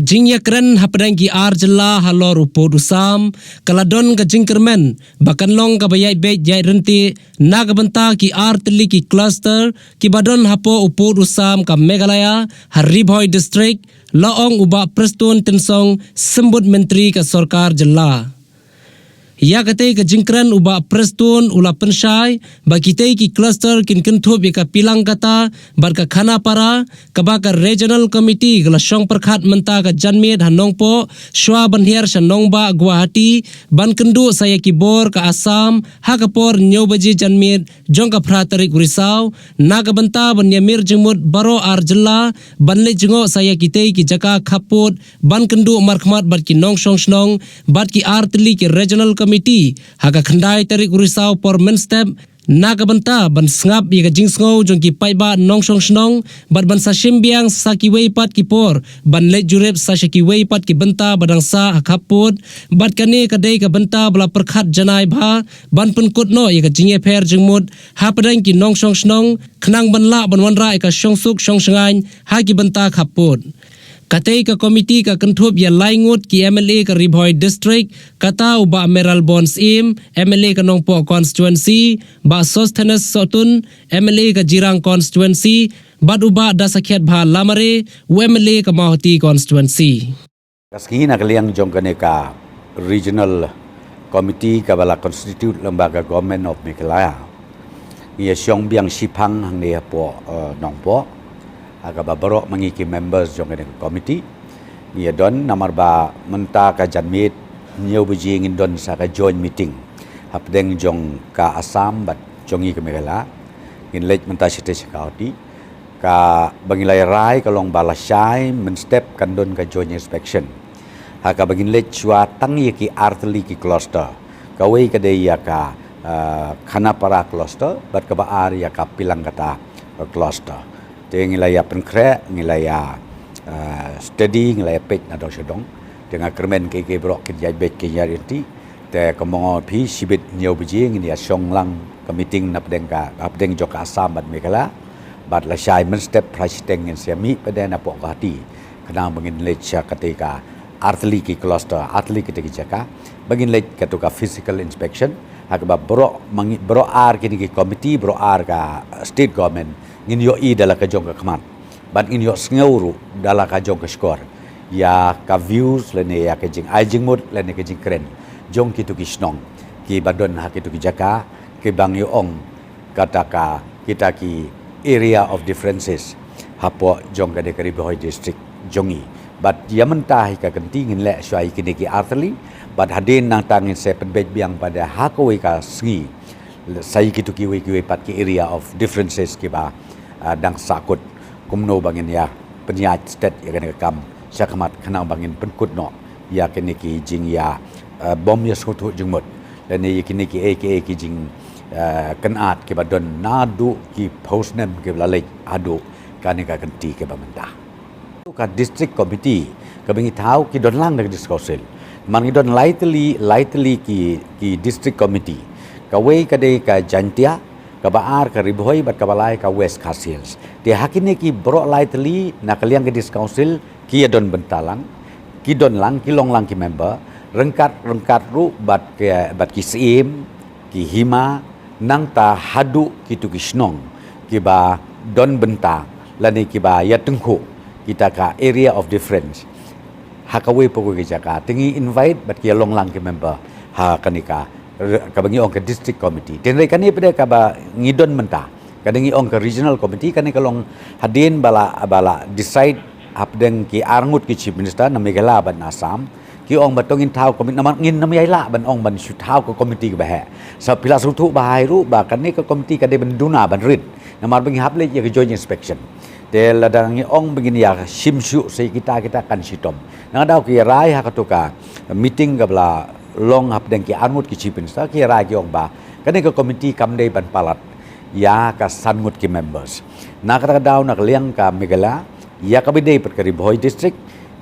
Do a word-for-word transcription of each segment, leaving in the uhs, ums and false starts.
Jingïakren hapdeng ki ar jylla halor u pud u sam ka la don ka jingkyrmen ba kan long kaba ïaid beit ïaid ryntih na ka bynta ki ar tylli ki cluster kiba don hapoh u pud u sam ka Meghalaya ha Ri Bhoi District, la ong u Bah Prestone Tynsong, Symbud Myntri ka Sorkar Jylla. Ïa katei ka jingkren u Bah Prestone u la pynshai ba kitei ki cluster kin kynthup ïa ka Pilangkata bad ka Khanapara, kaba ka Regional Committee ka la shong pyrkhat mynta ka janmiet ha Nongpoh, shwa ban hiar sha nongbah Guwahati ban kynduh sa ïa ki bor ka Assam ha ka por hynñiew baje janmiet jong ka phra tarik u Risaw, na ka bynta ban ïamir jingmut baroh ar jylla ban leit jngoh sa ïa kitei ki jaka khappud ban kynduh markhmat bad ki nongshong shnong bad ki ar tylli ki Regional Committee ha ka khyndai tarik u Risaw por mynstep, na ka bynta ban sngap ïa ka jingsngew jong ki paidbah nongshong shnong bad ban sa shim biang sa kiwei pat ki por ban leit jurip sa sha kiwei pat ki bynta ba dang sah ha khappud. Bad kane ka dei ka bynta ba la pyrkhat janai bha ban pynkut noh ïa ka jingïapher jingmut hapdeng ki nongshong shnong khnang ban lah ban wanrah ïa ka shongsuk shongshngaiñ ha ki bynta khappud. Katei ka komiti ka kynthup ïa lai ngut ki M L A ka Ri Bhoi District, kata u Bah Mayralborn Syiem, M L A ka Nongpoh Constituency, Bah Sosthenes Sohtun, M L A ka Jirang Constituency, bad u Bah Dasakhiatbha Lamare, u M L A ka Mawhati Constituency. Ka sngi na ka liang jong kane ka Regional Committee kaba la constitute lyngba ka Government of Meghalaya, ngi ïa shong biang shiphang hangne hapoh, eh, Nongpoh, ha kaba baroh ma ngi ki members jong kane ka committee ngi ïa don, namar ba mynta ka janmiet hynñiew baje ngin don sa ka joint meeting hapdeng jong ka Assam bad jong ngi ka Meghalaya. Ngin leit mynta shatei sha Guwahati. Kaba ngi la ïa rai ka long ba lashai mynstep kan don ka joint inspection ha kaba ngin leit shuwa tang ïa ki ar tylli ki cluster. Kawei ka dei ïa ka, eh, Khanapara cluster bad kaba ar ïa ka Pilangkata, eh, cluster. Te ngi la ïa pynkhreh, ngi la ïa, eh, study, ngi la ïa peit na dong sha dong. Te nga kyrmen kiei kiei baroh kin ïaid beit kin ïaid ryntih. Te kumba ong phi, shibit hynñiew baje ngin ïa shong lang ka meeting na pdeng ka, hapdeng jong ka Assam bad Meghalaya. Bad lashai mynstep phra shiteng ngin sa ïa mih pat napoh Guwahati khnang ba ngin leit sha katei ka ar tylli ki cluster, ar tylli kitei ki jaka, ba ngin leit kato ka physical inspection ha kaba baroh ma ngi, baroh ar kine ki committee, baroh ar ka state government ngin ïohi da la ka jong ka khmat bad ngin ïohsngew ruh da la ka jong ka shkor ïa ka views lane ïa ka jingai jingmut lane ka jingkren jong kito ki shnong kiba don ha kito ki jaka kiba ngi ong kata ka kita ki area of differences hapoh jong ka dei ka Ri Bhoi District jong ngi. Bad ïa mynta hi ka kynti ngin leh shuwa ïa kine ki ar tylli bad hadien nangta ngin sa pynbeit biang pat ha kawei ka sngi sa ïa kito kiwei kiwei pat ki area of differences kiba, ah, dang sahkut, kumno ba ngin ïa pynïaid stet ïa kane ka kam sha khmat khnang ba ngin pynkut noh ïa kine ki jingïa, eh, bym ïa sngewthuh jingmut lane ïa kine kiei kiei ki jing, eh, kynad kiba don naduh ki phew snem kiba la leit haduh kane ka kynti kaba mynta. Ka district committee kaba ngi thaw ki don lang da ka district council. Namar ngi don lai tylli, lai tylli ki, ki district committee. Kawei ka dei ka Jaintia, kaba ar ka Ri Bhoi bad kaba lai ka West Khasi Hills. Te ha kine ki baroh lai tylli na ka liang ka district council ki ïa don bynta lang, ki don lang, ki long lang ki member, ryngkat, ryngkat ruh bad ki, bad ki Syiem, ki Hima, nangta haduh kito ki shnong kiba don bynta lane kiba ïa tyngkhuh kita ka area of difference ha kawei pa kawei ka jaka. Te ngi invite bad ki ïa long lang ki member ha kane ka, kaba ngi ong ka district committee. Te hynrei kane pat kaba ngi don mynta, kane ngi ong ka regional committee, kane ka long hadien ba la, ba la decide hapdeng ki arngut ki chief minister na Meghalaya bad na Assam. Ki ong ba to ngin thaw committee, namar ngin ym ïai lah ban ong ban shu thaw ka committee kaba heh. Sa phi la sngewthuh ba hai ruh ba kane ka committee ka dei ban duna ban rit namar ba ngi hap leit ïa ka joint inspection. Te lada ngi ong ba ngin ïa shim shuh sa ïa kita, kita kan shitom. Nangta ki rai ha kato ka meeting kaba la long hapdeng ki arngut ki chief minister, ki rai ki ong ba kane ka committee kam dei ban palat ïa ka san ngut ki members. Na kata ka daw na ka liang ka Meghalaya, ïa kaba dei pat ka Ri Bhoi District,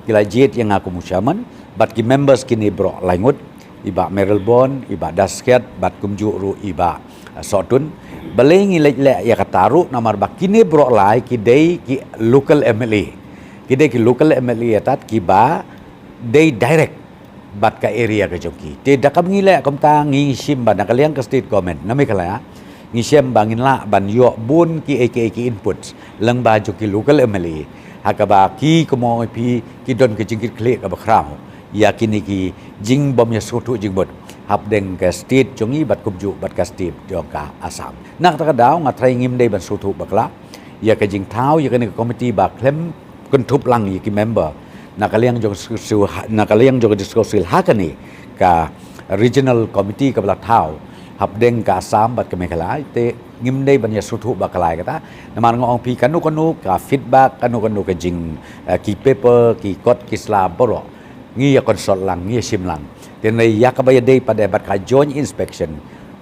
ki la jied ïa nga kum u chairman bad ki members kine baroh lai ngut, i Bah Mayralborn, i Bah Dasakhiat bad kumjuh ruh i Bah, eh, Sohtun. Balei ngi leit leh ïa kata ruh, namar ba kine baroh lai ki dei ki local M L A. Ki dei ki local M L A tat kiba dei direct bad ka area ka jong ki. Te da kaba ngi leh kumta ngi shim ba na ka liang ka state government na Meghalaya ngi shem ba ngin lah ban ïoh bun kiei kiei ki inputs lyngba jong ki local M L A ha kaba ki kumno phi ki don ka jingkitkhlieh kaba khraw ïa kine ki jingbym ïasngewthuh jingmut hapdeng ka state jong ngi bad kumjuh bad ka state jong ka Assam. Na kata ka daw nga tharai ngim dei ban sngewthuh bakla ïa ka jingthaw ïa kane ka committee ba khlem kynthup lang ïa ki member na ka liang jong shu- shu- na ka liang jong ka District Council ha kane ka regional committee kaba la thaw hapdeng ka Assam bad ka Meghalaya. Te ngim dei ban ïasngewthuh bakla ïa kata namar nga ong phi kano kano ka feedback kano kano ka jing eh, ki paper ki kot ki sla baroh ngi ïa consult lang ngi ïa shim lang. Te ngi ïa kaba ïadei pat eh bad ka joint inspection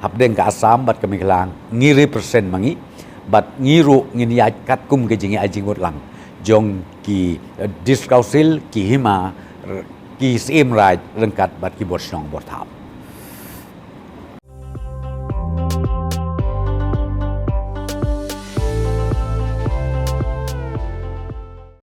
hapdeng ka Assam bad ka Meghalaya ngi represent ma ngi bad ngi ruh ngin ïaid katkum ka jingïaid jingmut lang jong ki eh, District Council ki hima r- ki Syiem Raij ryngkat bad ki bor shnong bor thaw.